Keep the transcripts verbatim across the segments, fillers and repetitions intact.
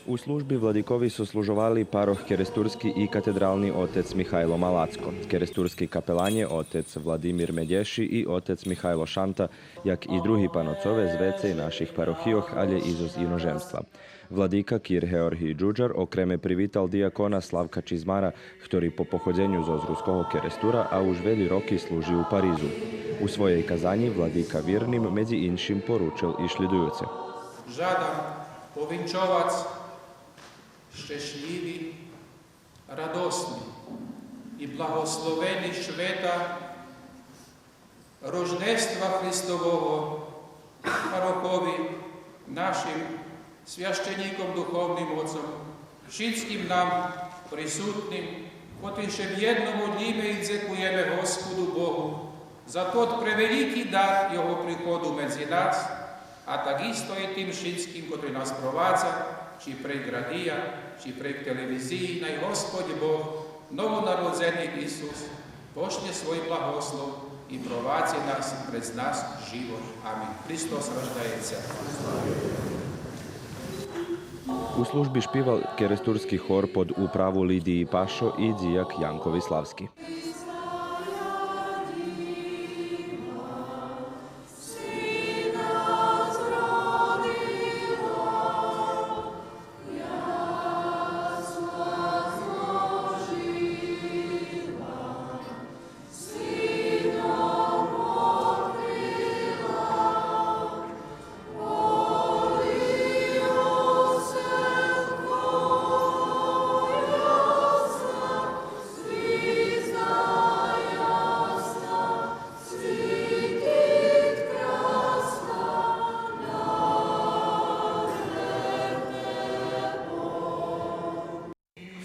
У служби владикови сослужовали парох керестурски и катедрални отец Михайло Малацко, керестурски капеланє отец Владимир Медєши и отец Михайло Шанта, як и други паноцове з вецей наших парохийох, алє и зоз иножемства. Владика кир Георгий Джуджар окреме привитал диякона Славка Чизмара, хтори по походзеню зоз Руского Керестура, а уж велї роки служи у Паризу. У своєй казанї владика вирним медзи иншим поручел и шлїдуюце. Жадам повинчовац щешлїви, радосни и благословени швета Рождества Христового парохови, нашим священїком, духовним оцом, шицким нам присутним, котри ше вєдно модлїме и дзекуєме Господу Богу за тот превелїки дар Його приходу медзи нас, а так исто и тим шицким, котри нас провадза, чи прейґ радия, чи прейґ телевизиї, най Господь Бог, новонародзени Исус, пошлє свой благослов и провадзи нас през наш живот. Амин. Христос раждаєтся. У служби шпивал керестурски хор под управу Лидиї Пашо и дїяк Янко Виславски.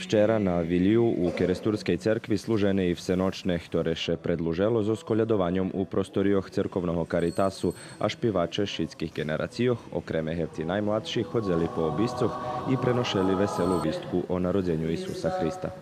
Вчера на Вилию у керестурскей церкви служене и всеночне, хторе ше предлужело зоз колядованьом у просторийох церковного Каритасу, а шпиваче шицких ґенерацийох, окреме гевти наймладши, ходзели по обисцох и преношели веселу вистку о народзеню Исуса Христа.